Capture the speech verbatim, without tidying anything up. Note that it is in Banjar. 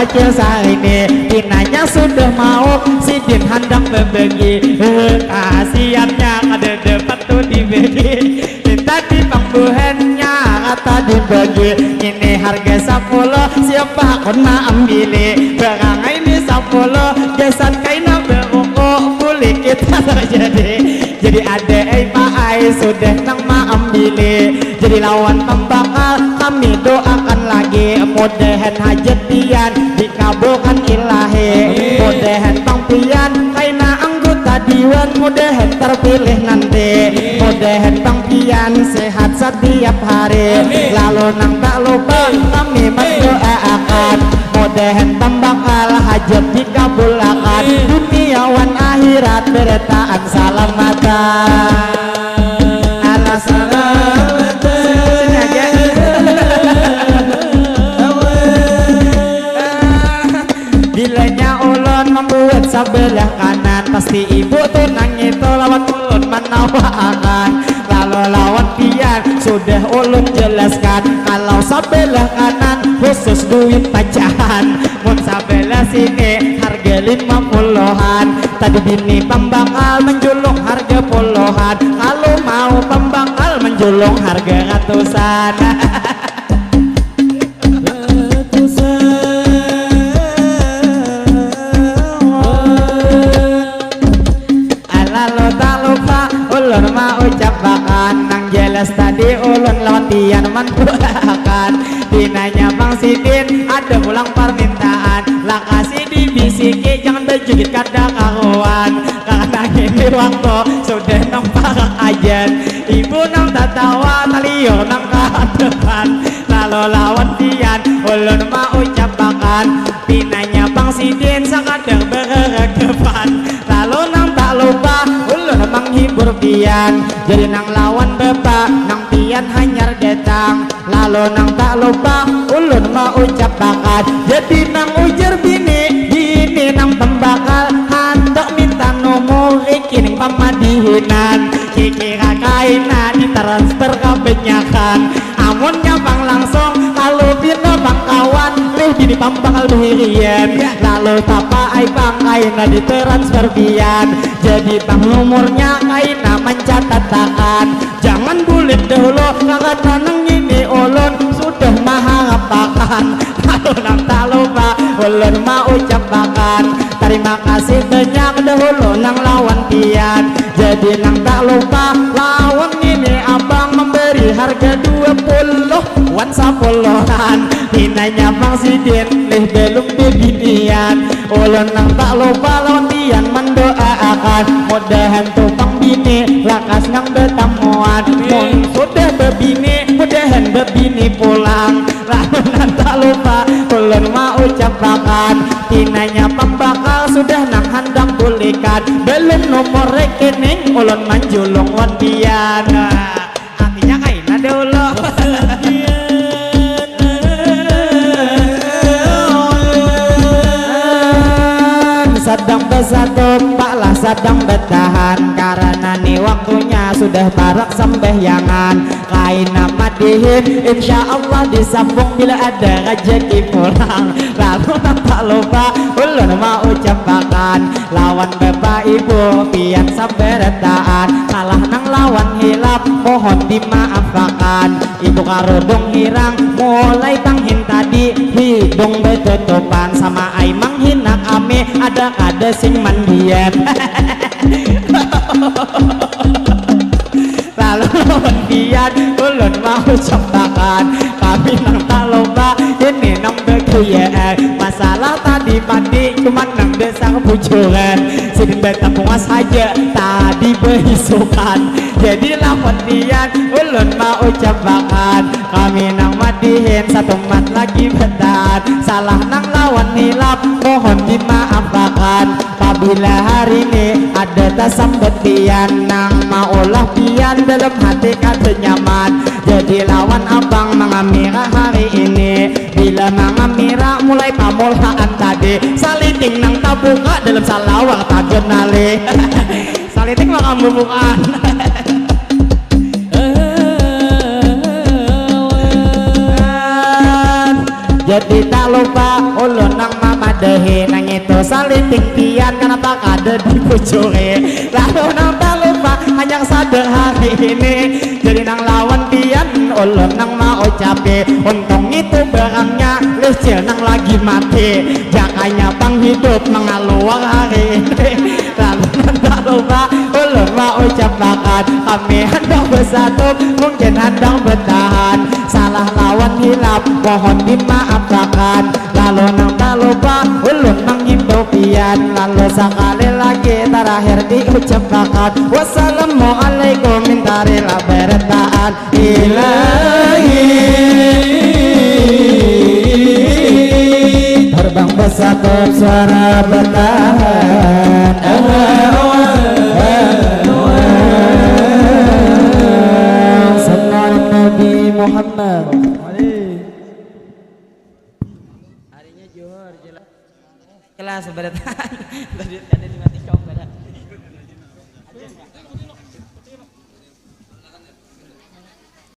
Kecil sahini, pinanya sudah mau, sidin handak bebegi. Heh, kasiannya kada dapat tu dibegi. Minta di pangbuhannya kata dibagi. Ini harga sapuluh, siapa hakun maambili? Barang ini sapuluh, gasan kaina berukuk, boleh kita terjadi. Jadi ada ai paai sudah nang maambili. Jadi lawan pambakal kami doakan lagi, mudahan hajat pian dikabulkan ilahi. Mudahan pang pian kaina anggota diwan, mudahan terpilih nanti. Mudahan pang pian sehat setiap hari. Lalu nang tak lupa kami mendoaakan, mudahan pambakal hajat dikabulakan, dunia wan akhirat berataan salamatan. Ala salamatan. Sini aja. Bilanya ulun membuat sebelah kanan, pasti ibu tu nang itu lawan ulun manawaakan. Lalu lawan pian sudah ulun jelaskan, kalau sebelah kanan khusus duit pacahan, mun sebelah sini harga lima puluhan. Tadi bini pambakal menjulung harga puluhan, kalau mau pambakal menjulung harga ratusan. Lalu tak lupa ulun maucapakan, nang jelas tadi ulun lawan pian manduaakan. Pinanya pang sidin ada pulang permintaan, lakasi dibisiki jangan bejugit kada karuan. Karena ini waktu sudah nang parak ajan, ibu nang tatawa taliur nang kahadapan. Lalu lawan pian ulun maucapakan, pinanya pang sidin sakadar bereragapan. Lalu nang tak lupa ulun menghibur pian, jadi nang lawan bapa nang pian hanyar datang. Lalu nang tak lupa ulun maucapakan, jadi nang ujar bini, bini nang pambakal handak minta nomor rekening pamadihinan. Kikira kaina ditransfer kabanyakan. Amunnya pang langsung, lalu pina pang kawan, lih bini pambakal bahirian. Lalu tapaai pang kaina ditransfer pian. Jadi pang nomornya kaina mancatatakan. Jangan bulik dahulu, karena nang ini ulun sudah maharapakan. Lalu nang tak lupa ulun maucapakan, terima kasih banyak dahulu nang lawan pian. Jadi nang tak lupa lawan ini abang memberi harga dua puluh wan sapuluhan. Pinanya pang sidin lih belum bebinian. Ulun nang tak lupa lawan pian mendoaakan, mudahan tu pang bini lakas nang betamuan. Mun sudah bebini, mudahan bebini pulang. Lalu nang tak lupa ulun maucapakan, pinanya pambakal sudah nang handak bulikan, belum nomor rekening ulun manjulung wan pian. Artinya kaina dahulu. Sadang besatu, pak lah sadang betahan, karena ni waktunya sudah parak sambahyangan. Kaina madihin, insya Allah disambung bila ada rajaki pulang. Lalu nang tak lupa ulun maucapakan, lawan bapa ibu pian sabarataan, salah nang lawan hilap mohon dimaafakan. Ibu karudung hirang mulai tanghin tadi, hidung betutupan sama ai manghina kami, ada kada sing mandian. Lalu lawan pian ulun maucapakan, kami nang tak lupa ini nang begayaan. Masalah tadi mandi cuman nang dasar bujuran, sidin betapungas haja tadi behisukan. Jadi lawan pian ulun maucapakan, kami nang madihin satumat lagi betahan, salah nang lawan hilap mohon dimaafakan. Pabila hari ini ada tasambat pian nang maulah pian dalam hati kada nyaman, jadi lawan abang mangamira hari ini. Bila mangamira mulai pamulaan tadi, saliting nang tabuka dalam salawar tagenali. Saliting maka bubukaan. Jadi tak lupa ulun nang mamadahi nang itu saliting pian, kenapa kada dibujuri? Lalu nang tak lupa hanyar sadar hari ini, jadi nang lawan pian ulun nang maucapi, untung itu barangnya licil nang lagi mati, jakanya pang hidup mangaluar hari ini. Lalu nang tak lupa ulun maucapakan, kami handak bersatu mungkin handak bertahan, salah lawan hilap mohon dimaafakan. Lalu nang tak lupa ulun manghimbau pian, lalu sakali lagi terakhir diucapakan, wassalamualaikum, mintarilah berataan. Ilahi, terbang bersatu suara bertahan. Allahu Akbar. Sallallahu Nabi Muhammad. Harinya Johor jelas. Jelas berataan. Tadi ada di mati cok.